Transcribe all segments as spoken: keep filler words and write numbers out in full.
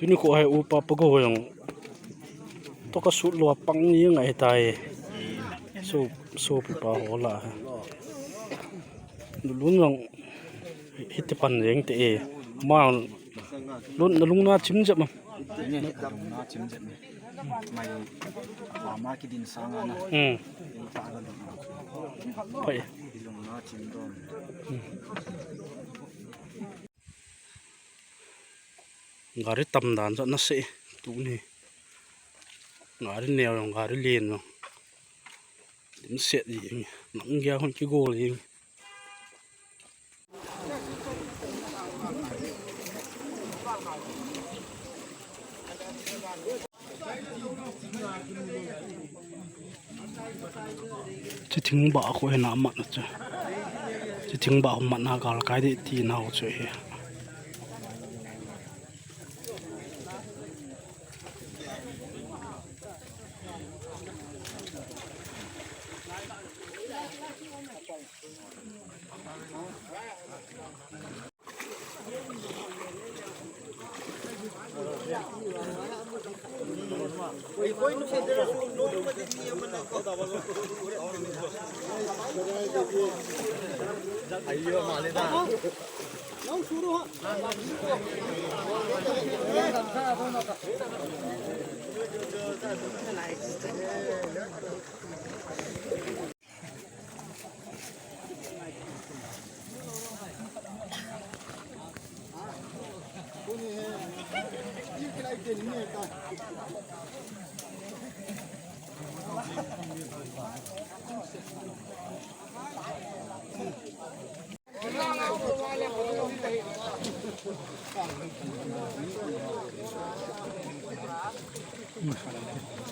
Tuni kho hi upa pa kho jong toh kasut lou a pang ni ngai tai. So, sopi pa ho lah. Lulun jong hiti pan jeng te e. Ma lun na lung na chim jep ma. Lung na chim jep ma. Mai pa ma kidin sang ana. Hmm. Pai. Lung na chim dom. Hmm. Gari tam dan chu ana sei tuni. Gari neo jong, gari len jong. Din set jeng, nang gei a hung kigol jeng. Chi thing ba khu hina mat na chu. Chi thing ba mat na gal kai di ti nau chu hi.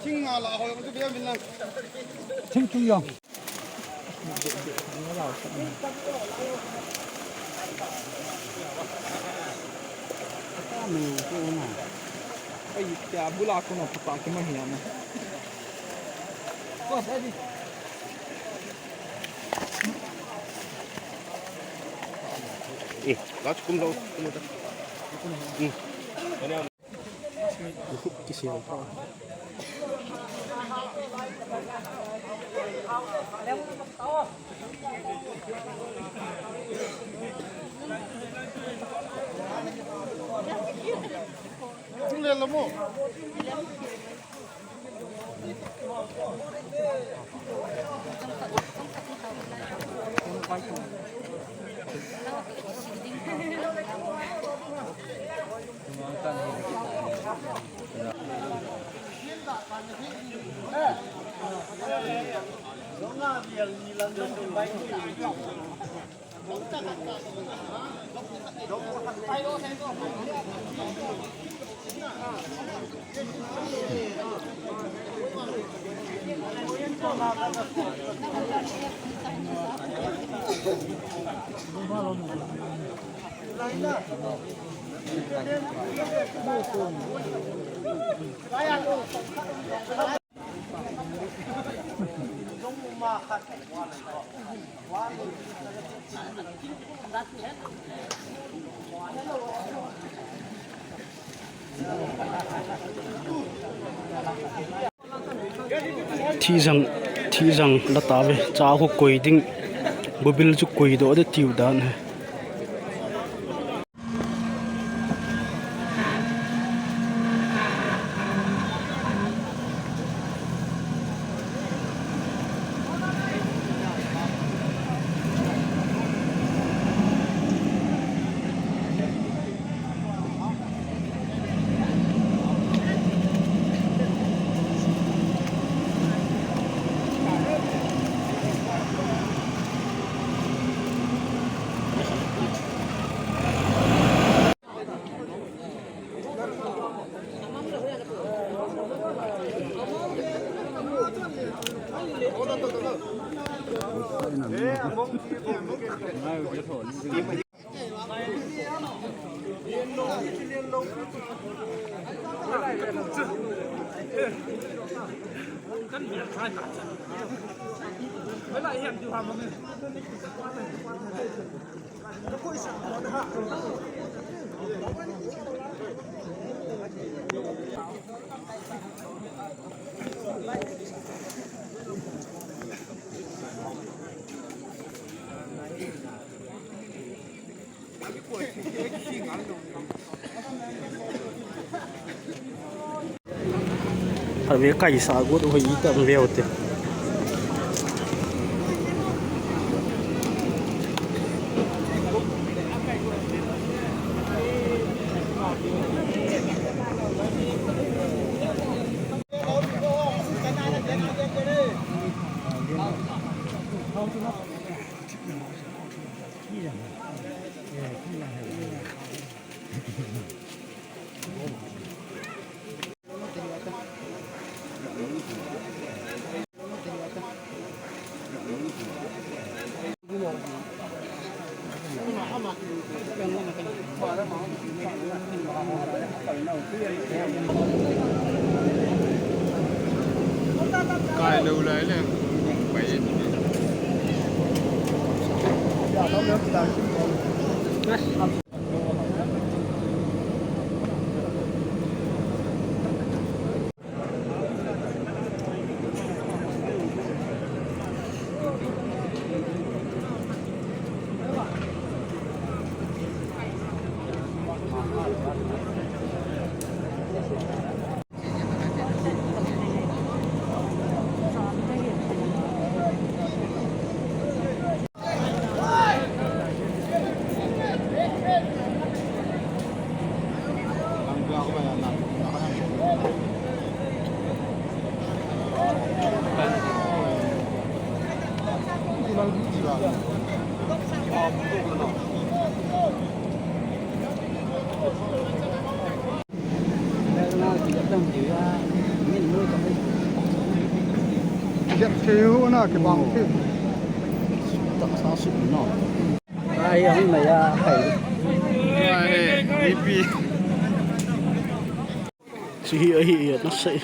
Thing nga la hoi, thing chu yang. Ai, kya bula ko na pata ke mahi ana. Eh, la kum lo, kum lo. Hmm. Kisel pa. Tung le lo mo. Thijang, thijang la tave, cha khu koi ding, bubil chu koi doh de tiu dan he. Ve kai sa got hoi tam veu te. Kai lou lai le, pai. Jep thei ho na kibang thei. Taksa sut no. Ai, ang na ya, ai. Ai, ipi. Si hi, ahi, ya, na sai.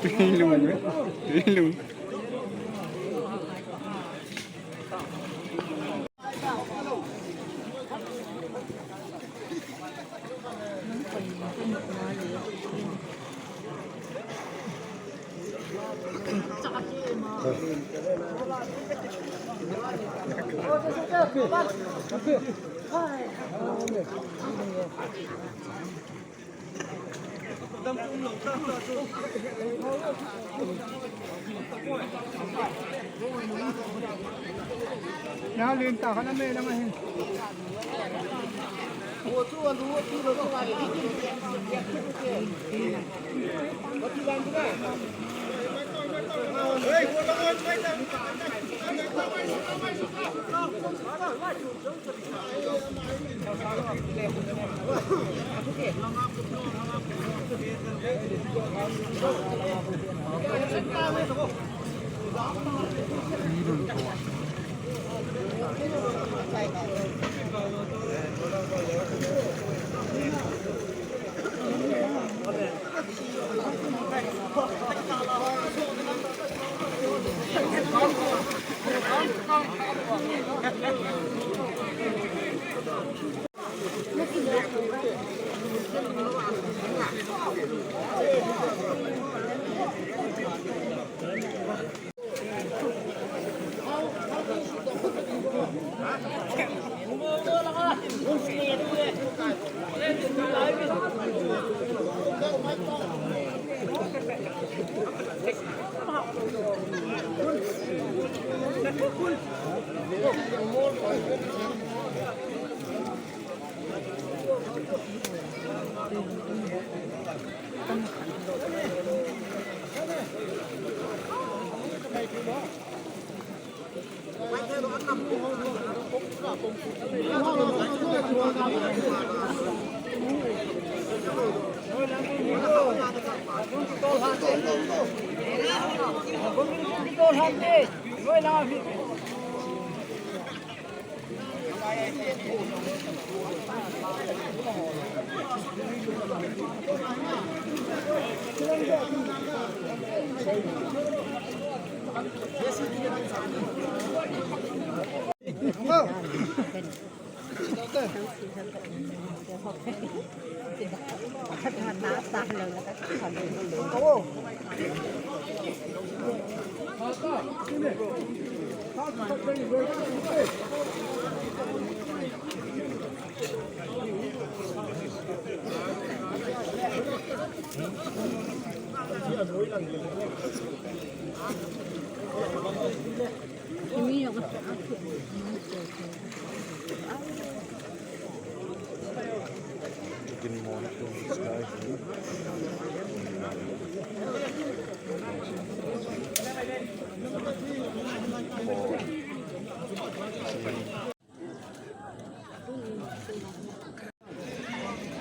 Tui lung, tui lung.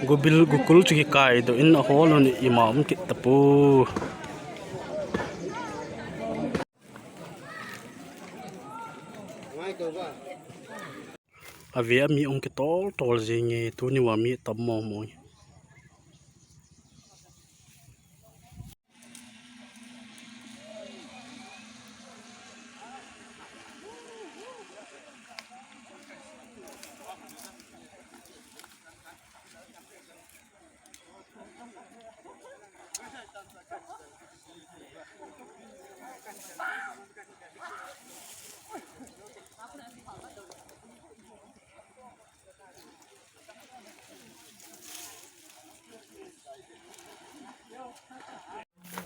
Gubil gukul chu kikai doh in ahol un ima um kit tapoi. Ave a mi um kitol tol jing e, tuni va mi tam mo mo.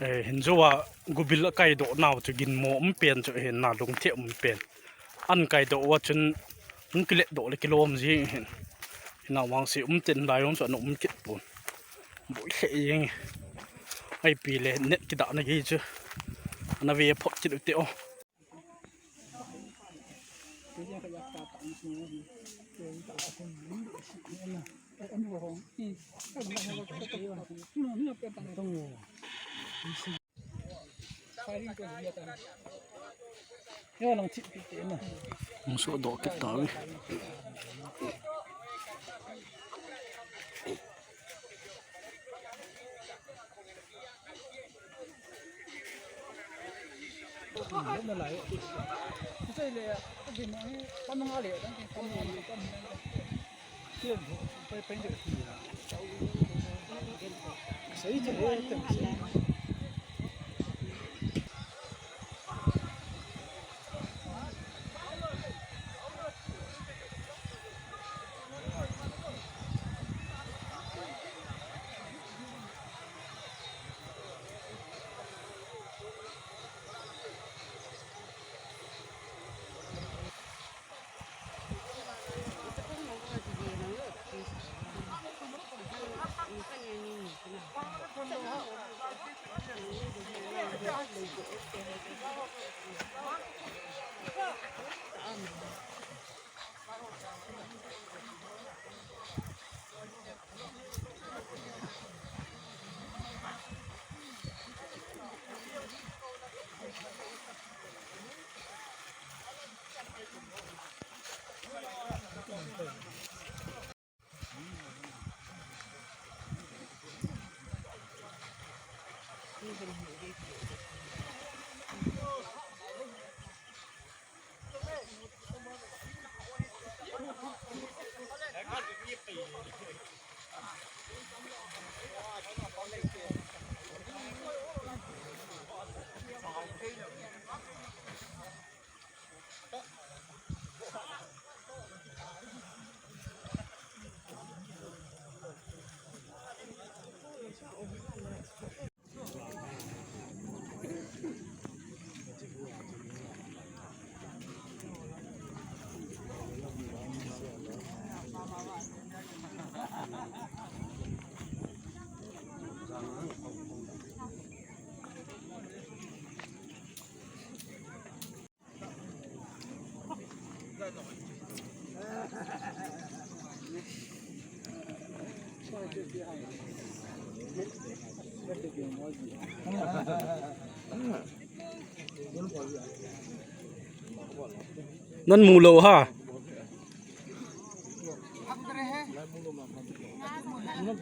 Eh, hin jou a gubil a kai doh nau chu ginmo um pen chu hin na lungthim um pen. An kai doh uva chun hung kilet doh le kilom jing hin. Hin na vang si um tin lai um chu an um kit pon. Boi lheh jeng. Ai pi le net kidah na gei chu. Ana ve phot kit u te o. Hung sodoh kit tauve. Nan mu lou ha. Tui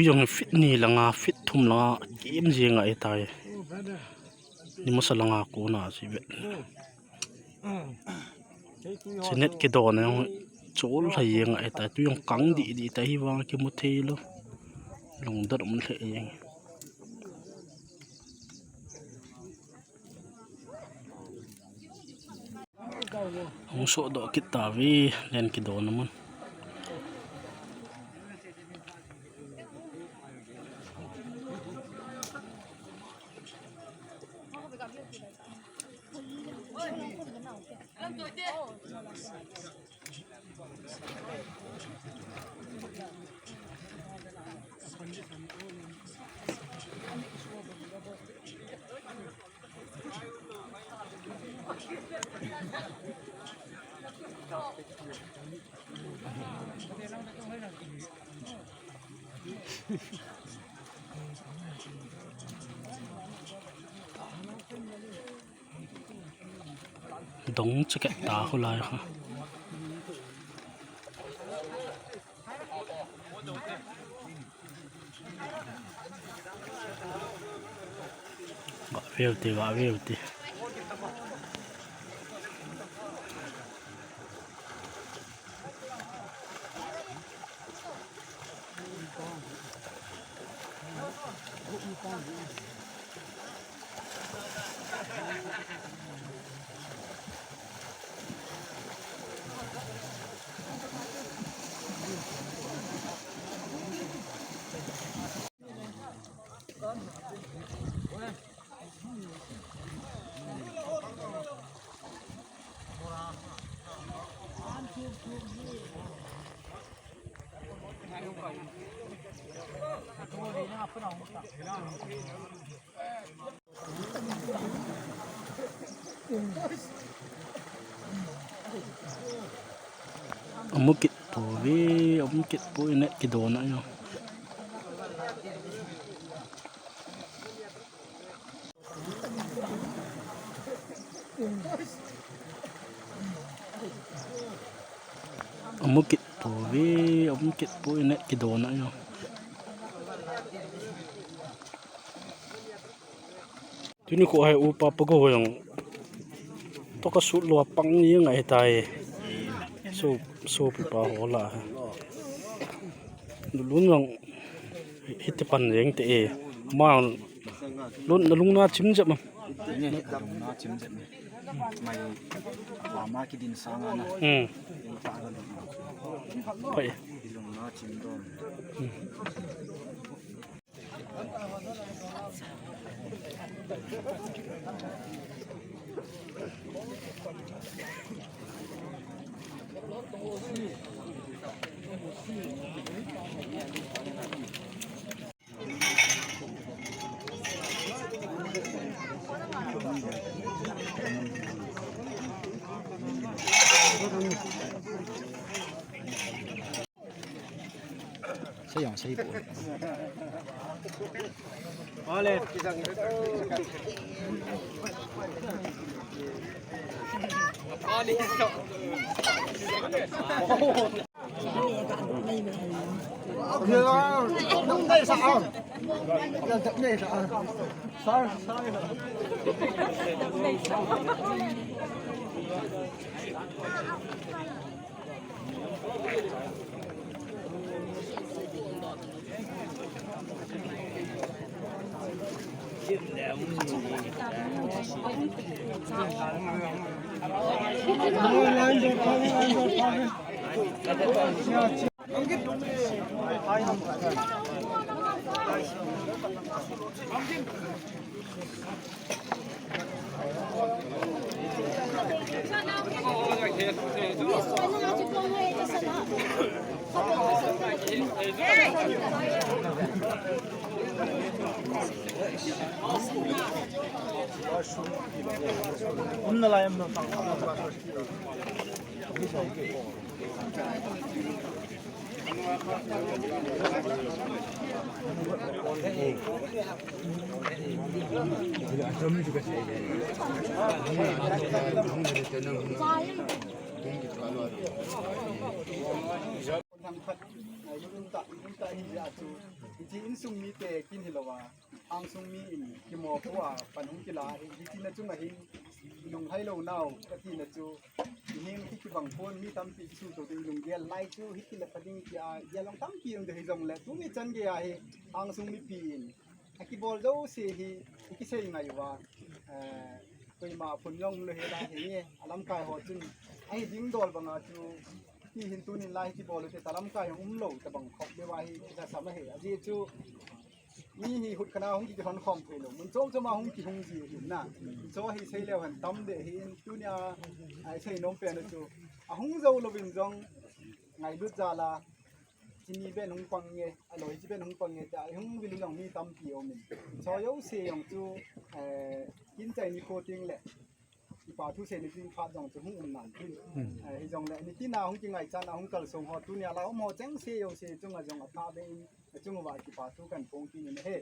jong hi feet ni langa, feet thum langa, kim jeng ahitai. Ni masa langa kona si vet. Chi net kidona jong chol lha jeng ahitai. Tui jong kang didi tai, hivang kimu thei lou. Lungdon um lheh jeng. Hung sohdoh kit tauve, len kidona mun. Dong chakeh ta khu lai kha. Gah veu te, gah veu te. Amu kit pouve, amu kit pouve, net kidona jong. Amu kit pouve, amu kit pouve, net kidona jong. Tuni khu hi upa pa ko jong toh kasut lou a pang jeng ahitai. So, sopi pa ho lah. Lun jong hiti pan jeng te e. Ma lun, nalung na chim jep ma. Lung na chim jep ma. Mai pa ma kidin sanga na. Hmm. Pai. Lung na chim dom. Hmm. Sei jong sei po. Lhang khat, eh, in ta, in ta hi a chu, hiche insung mite kin hilou a, angsung mi in kimo pua, pan hung kila, hiche na chunga hin, lunghai lou nau, kati na chu, hing hi kibang pon, mi tampi kisu to ding lunggel lai chu, hiti le pa ding tia, gel long tampi um de hijongle, tuni chan gei a hi, angsung mipi in, akibol jouse hi, i kisei ngai uva, eh, koima phun jong lou hela hi, alamkai ho chun, ahi ding dol banga chu, ti hin tunin lai kibol u te ta lamkai jong umlou, tabang khop leuva hi, kisa sam ahi, ajeh chu, mi hi hutkhat a hung kihon khom thei lou, mun chom chom a hung kihung ji ahi na, cho hi sei leu hen tam de hi in, tunia, ai sei nom pen chu, ahung jou louvin jong, ngailut jal a, chini ben hung pang nge, aloi chi ben hung pang nge, tia hung vil jong mi tampi um in. Cho jouse jong chu, eh, kin chai ni kho ting le, kipa thu sei ni ting phat jong chu hung um nan tin. Eh, hijongle, nitin a hung kingaichat a hung kalsong ho, tunia la um ho chengse jouse chunga jong atha be in, achung uva kipa thu kan phong kit in ahi.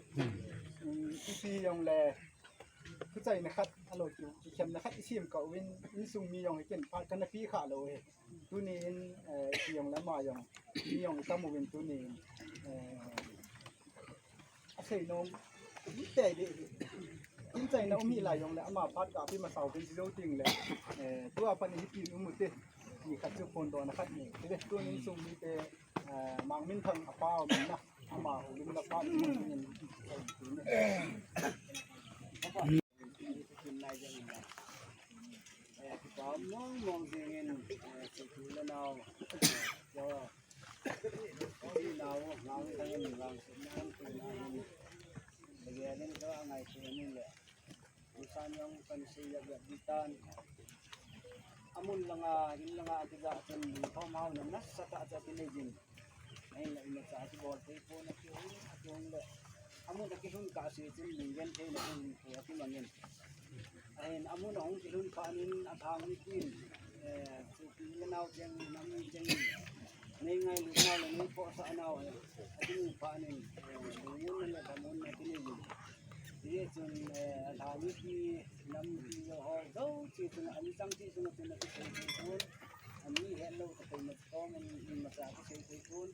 Um, ipi hijongle, thuchaina khat, alou chu, kikhenna khat i sem kah uvin, insung mi jong hi ken phat kana pe kha lou ahi. Tuni in, eh, i jong le ama jong, mi jong i tam uvin tuni in, eh, asei nom, i tei de hi. Kin chaina um hi lai jong le, ama phat ka pe masa uvin chi jou ting le, eh, tua pan hi pi um u te, ni khat chu phondohna khat nei. Ti le, tuni insung mite, eh, Mangminthang apa um na, ama u lim la pa ni in, eh, tuni. Kin lai jeng in la. Eh, kipa mong mong jing in, eh, chu tu le nau. Yo. Ti nau, nau tang in lang su nang tu na in. Lege len ka ngai tu ni le. Ni san jong kan sei yak yak di tan. Amun langa, in langa ti ga chun ni thom hau na nasa ta cha ti nei jin. Ahin la in cha ti bol thei pon, ati hung, ati hung le. Amun ta kihung kah se chun ning genthei na hung ko ati mangin. Ahin amun ahung kilhun phat in athang ni tin, eh, chu pi le nau cheng, nam ni cheng, nei ngailut nau le nei pohsah nau, eh, ati ni phat in, eh, lungun le damun ati ni. Hijeh chun, eh, athang ni pi, nam ni pi ho, jo chi chun, ani chang chi chun, chun ati sei thei pon, ani het lou ta thei ma kom, ani, ani ma cha ati sei thei pon.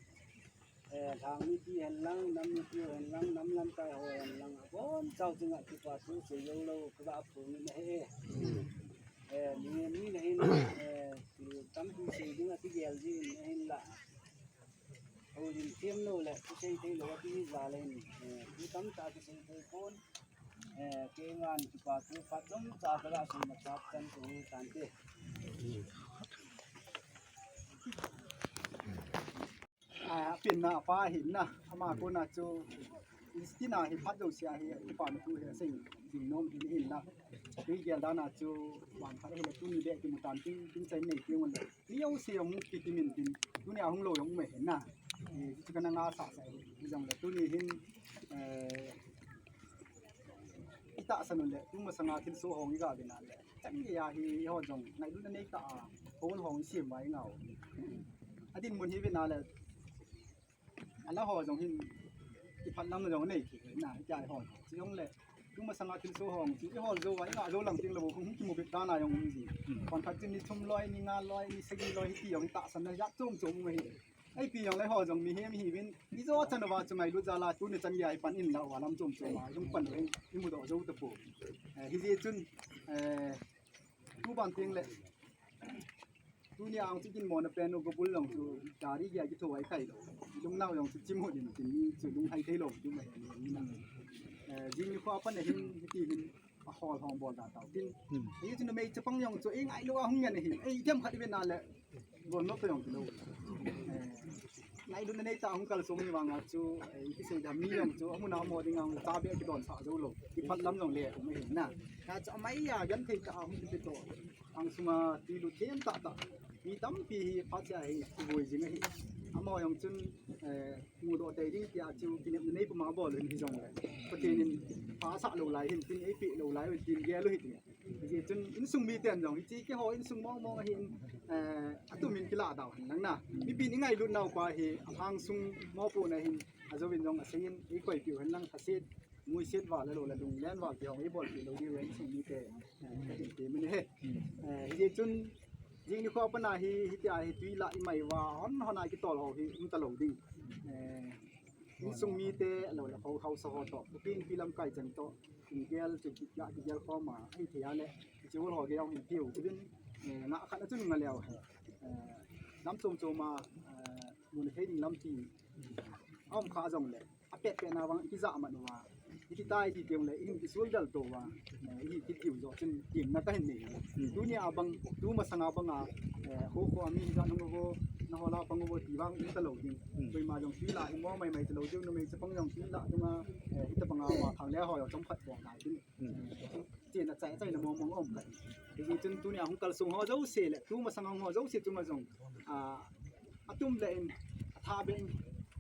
Eh, lhang mipi hen lang, nam mipi hen lang, nam lamkai ho hen lang, abon chau chunga kipa thu sei jou lou, kava phung in ahi. Eh, mi, mi na hin, eh, thu tampi sei ding a kigel ji in ahin la. Houlim them lou le, thu sei thei lou a kihi jal in, eh, thu tamtah kisei thei pon, eh, kei ngan kipa thu phat chomcha kala sei na phat chan thu hi tante. A, apenna apa ahin na, ama kona chu, instina hi phat jouse a hi, kipana thu hi asei jing nom hi ahin na. Tui gel dan a chu, van phat ahile tuni beh kimu tan tin, tin chai nei ti ngon le. Mi jouse jong kikim in tin, tuni a hung lou jong um ahin na. Hichu kana ngasah sah hi, hijongle tuni hin, eh, i tahsan u le, tu masanga thilsoh hong i ga ve na le. Chan gei a hi, eiho jong, ngailutna nei tah a, hol hong i sem uva i ngah u. Adinmun hi ve na le, ala ho jong hin, kiphat lam jong nei thei na, i tia ho. Chujongle, tu masanga thilsoh hong, chu i hol jou uva, i ngah jou lang ting lou, hung kimu bep dan a jong um ji. Pan khat chun ni thum loi, ni nga loi, ni sagi loi, hiti jong i tahsan na jat chom chom um ahi. Ipi jong le ho jong mihem ihiuvin, i jo chan uva chu ngailut jal a tuni chan gei a i pan in la uva lam chom chom a, i hung pan u hin, i mudoh jou tapou. Eh, hijeh chun, eh, tu ban teng le, tuni a hung chu kin mona pen u gobul jong chu, gari gei a kitho a i kai lou. I lungnau jong chu chimut in, tin mi chu lunghai thei lou, tu ma hin, eh, jing nikho a pan a hin, hiti hin, ahol hong bol da tau tin. Hmm. Ei chu numei chapang jong chu, ei ngailu a hung ngen ahi. Ei, themkhat i ve na le, bol nok jong kilou. Eh, ngailutna nei tah a hung kalsong ni vang a chu, eh, i kisei dam mi jong chu, amun a mo ding a hung cha be kidon sah jou lou. Kiphat lam jong le, um ahi na. Ka chu amai a, genthei tah a hung kipe to. Angsunga tui lut them tah tah. Mi tampi hi phat chia hi kivui jing ahi. Amaho jong chun, eh, mudoh tei ding tia chu kinepna nei puma bol u hin hijongle. Pathen in pha asah lou lai hin tin, eipeh lou lai u hin tin gel u hite. Hijeh chun insung miten jong hiche keiho insung mong mong ahin, eh, atum in kilah dau hen lang na. Mipin i ngailut nau pa hi alhang sung mopohna hin ajouvin jong asei in eikoipeh u hen lang, lhaset, muiset val alou le lunglen val ti hong eibolpeh lou diu insung mite, eh, kahin ti min ahi. Eh, hijeh chun Jing nikho a pat a hi, hitia hi tui lah i mai uva, hon hon a kitol ho hi um talou ding. Eh, insung mite, lo le ho, haosa ho toh, Kuki Inpi lamkai chan toh, in gel chu ki, ki, kigel khom a, ahithei a le, chu ho gel a um hi tiu, chu din, eh, ngah khat a chun nga leu. Eh, lam chom chom a, eh, mun thei ding lampi a um kha jong le, a pet pet na vang i kija man uva. I ti tai ti tiang le, i hin kisul dal to uva. Eh, i ti tiu jo chun tiang na ka hin nei. Hmm. Tunia bang, tu masanga bang a, eh, ho ho a mi ja nung ho, na ho la bang ho ti vang i talou ding. Hmm. Koima jong tui lah i mo mai mai talou ding, numei chapang jong tui lah dunga, eh, i ta bang a ma thang le ho jong chom khat bang na ding. Hmm. Ti na chai chai na mo mo um kai. Ti chun tunia hung kalsong ho jouse le, tu masanga ho jouse tu ma jong. Ah, atum le in, atha be in,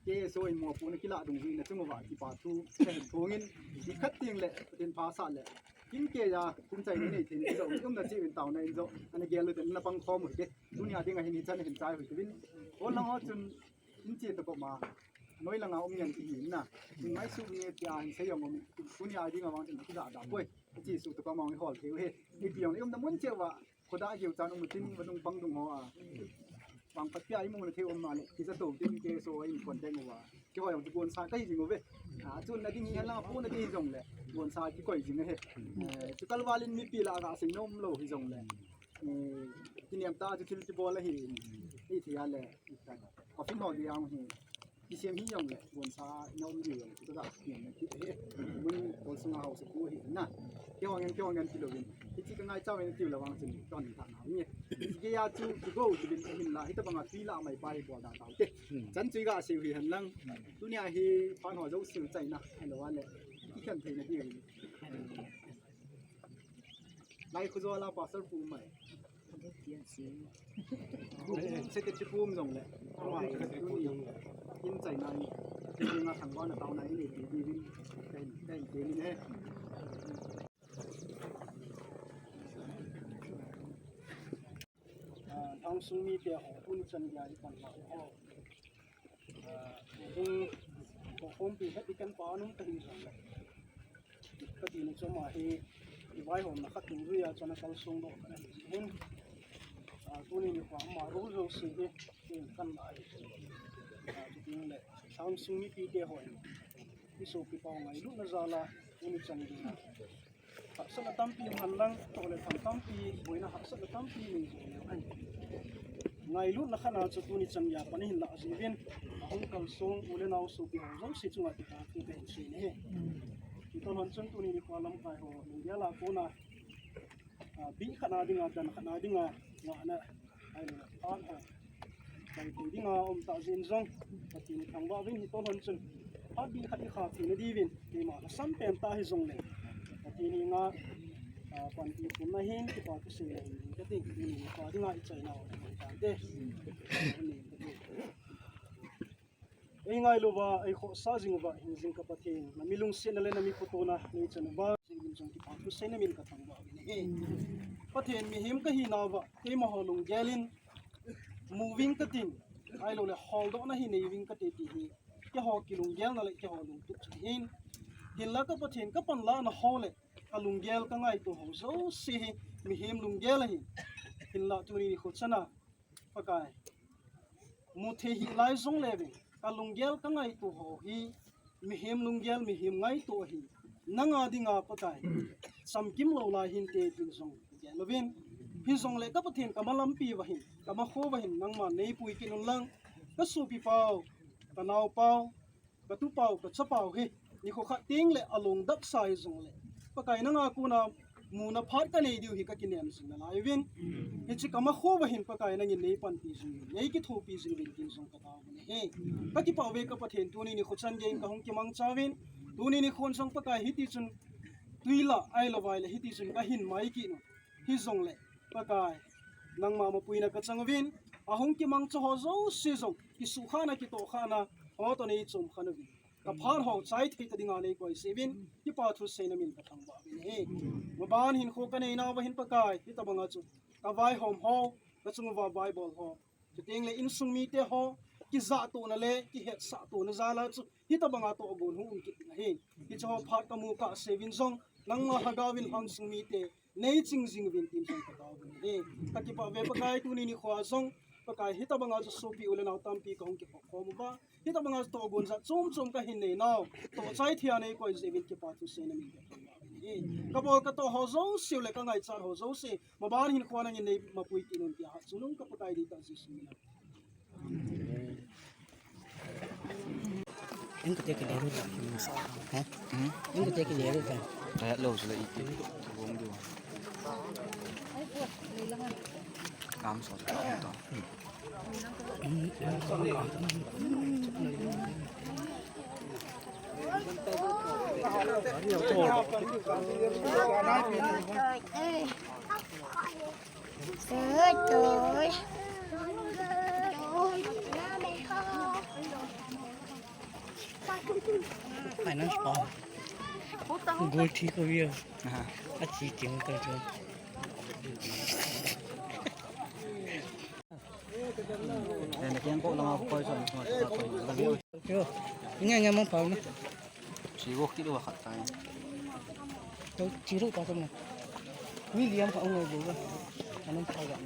K S O in mopo na kilah dung hi na chung uva kipa thu, ka hin thong in, i khat tiang le, tin pha sa le, kin ke ya, kin chai ni nei thin, i jo, um na chi in tao na in jo, ana gel le, na pang khom u te, tunia ding a hin i chan hin chai u te vin, hol lang ho chun, in chi ta ko ma, noi lang a um yan ti hin na, in mai su ni tia hin sei yong um, tunia ding a wang tin ki da da poi, chi su ta ko ma hol thei u he, i pi yong um na mun che uva, Khoda a geu chan um tin, vadung pang dung ho a. Pang pat pia i mu na thei um ma le, kija to tin K S O in contact uva. Kihoi jong chu gonsa ka hi jing uve. A, chun na ding hi hala pu na ding jong le, gonsa kikoi jing ahi. Eh, chu kalval in mipi lah a ga sei nom lou hi jong le. Eh, kiniam tah chu thil kibol ahi. Hithei a le, ka, ka fin ho ding hi. Kisem hi jong le, gonsa na um diu jong, chu ka ga, ni na kit he. Mun kol sunga haosa pu hi na. Kihong en, kihong en ti lou in. Hichi ka ngai chau en ti lou vang chun, ton ta na ni. Hichi ke ya chu, chu go, chu bin hin la, hita banga tui lah mai pa hi bol da tau te. Hmm. Chan chu i ga sei u hi hen lang. Tunia hi phan ho jouse chai na, ahilou le. Kikhen thei na diu. Lai khu jo la pastor pu mai. Secretary pu um jong le. Ama in tuni in chai na in. Tuni nga thangvah na tao na in nei ti di vin. Kahin, kahin ti ni he. Ah, lhang sung mite ho, tuni chan gei a i pan la ho. Ah, hung, ko khompi het i kan pa nung ka hi jong le. Ka ti ni chu ama hi, i vaihomna khat tung jui a, chun a kalsong doh ka na hi hin. Ah, tuni nikho a ama ro jouse hi, tin kan la hi. Ah, chuting le, lhang sung mipite ho in. I sopi pau ngailutna jal a, tuni chan gei a. Hahsatna tampi um hen lang, toh le tham tampi, boina hahsatna tampi nei jong leu hen. Ngailutna khat a chu tuni chan gei a pan i hin lah jeh uvin, ahung kalsong u le nao sopi ho jouse chunga kipathu ka hin sei e. Hiche toh lhon chun tuni nikho a lamkai ho, lunggel a kona, ah, bih khat a dinga, dan khat a dinga, ngahna, ahilou le, phat ho. Kai tu dinga um tah jeh in jong, Pathen i thangvah uvin hitoh lhon chun. Phat bih khat i kha thei na diuvin, keima lhasam pen tah hi jong le. Pathen henga, ah, panpi thumna hin, kipa thu seina hin, ka ti, tuni nikho a dinga i chaina u, ka ti. Ei ngailouva, ei khohsah jing uva, hing jing ka Pathen, na mi lungsetna le na mi photona, nei chan uva, jing in jong kipa thu seina min ka thangvah uvin ahi. Pathen mihem ka hina uva, keima ho lunggel in, mu uving ka tin, ahilou le holdohna hi nei uving ka te ti hi, keiho kilunggelna le keiho lungtup chu ahin. Hinla ka Pathen ka panlahna ho le, ka lunggel ka ngaito ho jouse hi, mihem lunggel ahin. Hinla tuni nikho chan a, Pakai. Mu thei hih lai jong leu vin, ka lunggel ka ngaito ho hi, mihem lunggel, mihem ngaito ahi. Nanga dinga Pakai. Chamkim lou lai hinte tin jong gel uvin. Hijongle ka Pathen ka malampi uva hin, ka makho uva hin, nangman nei pui kit un lang. Ka sopi pau, ka nao pau, ka tu pau, ka cha pau hi, nikho khat teng le along dap sa hi jongle, Pakai nanga kona muna phat ka nei diu hi ka kinem jing nalai uvin. Hiche ka makho uva hin Pakai nangin nei panpi jing uvin, nei kithopi jing uvin tin jong ka tao uve. Ka kipah uve ka Pathen, tuni nikho chan gei in ka hung kimangcha uvin. Tuni nikho in jong Pakai hiti chun tui lah ahilou vai le hiti chun ka hin mai kit u. Hijongle, Pakai, nangma mapuina ka chang uvin, ahung kimangcha ho jouse jong, kisukhahna, kitohkhahna, ho toh nei chom khen uvin. Ka phat ho chai thei ta dinga nei koisah uvin, kipa thu seina min ka thangvah uvin ahi. Maban hinkho ka nei nauva hin Pakai, hitabanga chu, ka vaihom ho, ka chung uva vaibol ho. Chuteng le insung mite ho, kijahtohna le, kihetsahtohna jal a chu, hitabanga tohgon hung um kit ding ahi. Hiche ho phat ka mu kahsea uvin jong, nangma lhagao vin lhang sung mite, nei ching jing uvin tin jong ka tao uvin ahi. Ka kipah ve Pakai, tuni nikho jong Pakai, hitabanga chu sopi u le nao tampi ka hung kikhop khom uva, hitabanga chu tohgon jat chom chom ka hin nei nau, toh chai thei a nei koi jeh uvin kipa thu seina min ka thum uva ahi. Ka bol ka toh ho jouse u le ka ngaichat ho jouse, maban hin khua nangin nei mapui kit un tia hatchungnung ka Pakai deitah Jesu min a. Eng kate kile ru ta. He? Eng kate kile ru ta. Kaya lo sila iti. Bong du. Kam so ta. Finance pa. Gold thi ko via. Aha. Achi ting ka chu. Ene keng ko langa koi so. Yo. Inge inge mang pau na. Chi wo kilo khat tai. Yo, chi ru ta tum na. William ka ong ai bo. Anam pa ga.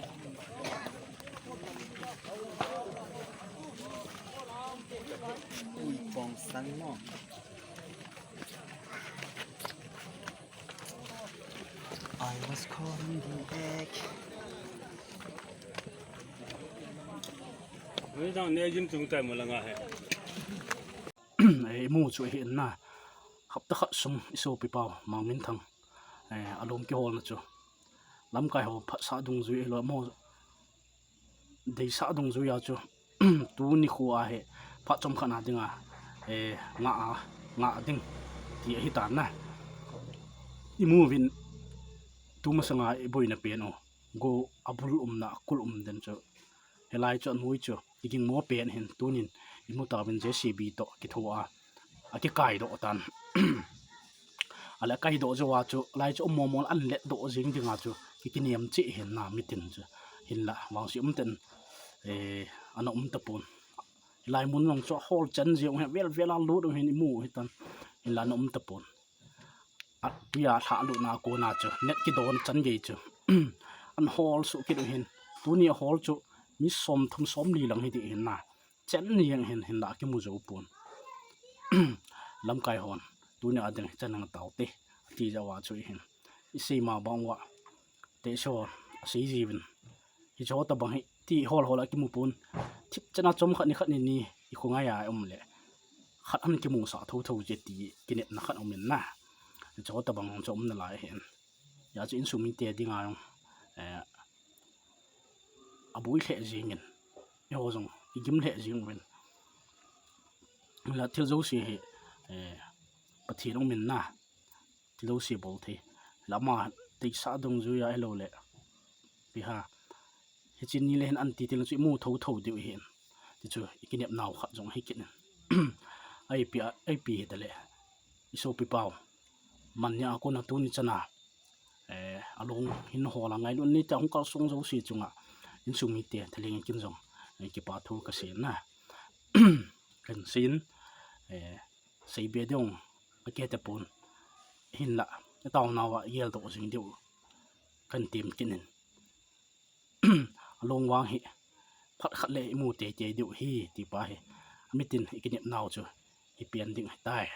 Ui, pong san mo. I was caught in the act. Ni dang ne jin chung tai mo langa he. Ei, imu chu ahi na. Hapta khat sung i sopi pau, Mangminthang. Eh, alung kiholna chu. Lamkai ho phatsah dungjui ahilou mo. Deisah dungjuia chu, tuni khu a hi, phat chomkhat na dinga, eh, nga a, nga ding, ti ahi tan na. Imu uvin, tumasanga iboina pen u, go abul umna, akul um den chu. Hilai chu anoi chu, iging mo pen hin, tunin, imu tauvin J C B toh, kitho a, akikai doh tan. Ale akai doh jou a chu, lai chu um mo mo an let doh jing dinga chu, ki kinem cheh hin na mitin chu. Hinla, vangse um ten, eh, ana um tapon. Hilai mun jong chu ahol chen jeng u hin, vel vel a lut u hin imu u hitan. Hinla ana um tapon. Atui a lhah lutna kona chu, net kidon chan gei chu. An hol suh kit u hin. Tuni ahol chu, mi som thum som li lang hi ding hin na. Chen ni jeng hin, hinla kimu jou pon. Lamkai hon, tuni a ding hi chen nang tau te, ati jou a chu hin. Isei ma bang uva, te so, asei jiuvin. Hiche ho tabang hi, ti hol hol a kimu pon. Thip chan a chomkhat ni khat ni ni, i khongai a um le. Khat an kimusah tho tho je ti, kinepna khat um in na. Hiche ho tabang chu um nalai hin. Hijeh chun insung mite dinga jong, eh, aboi lheh jengin, eiho jong igim lheh jeng uvin. Hinla thil jouse hi, eh, Pathen um in na, thil jouse bol thei. Hinla ama deisah dungjuia ahilou le, ipi ham, hiche ni le hin an ti til chu imu tho tho diu ahin. Ti chu ikinep nau khat jong ahi kit in. Ipi a, ipi hita le, i sopi pau. Man nia kona tuni chan a, eh, alung hin hol a ngailutna neite hung kalsong jouse chunga, insung mite, thalheng kin jong, eh, kipa thu kasei na. Kan seiyin, eh, seibe ding, akei tapon. Hinla, atao nauva, gel doh jing diu. Kan tem kit in. Alung vang hi, phat khat le imu tei tei diu hi, ti pa hi. Mitin ikinep nau chu, ipi an ding hitai.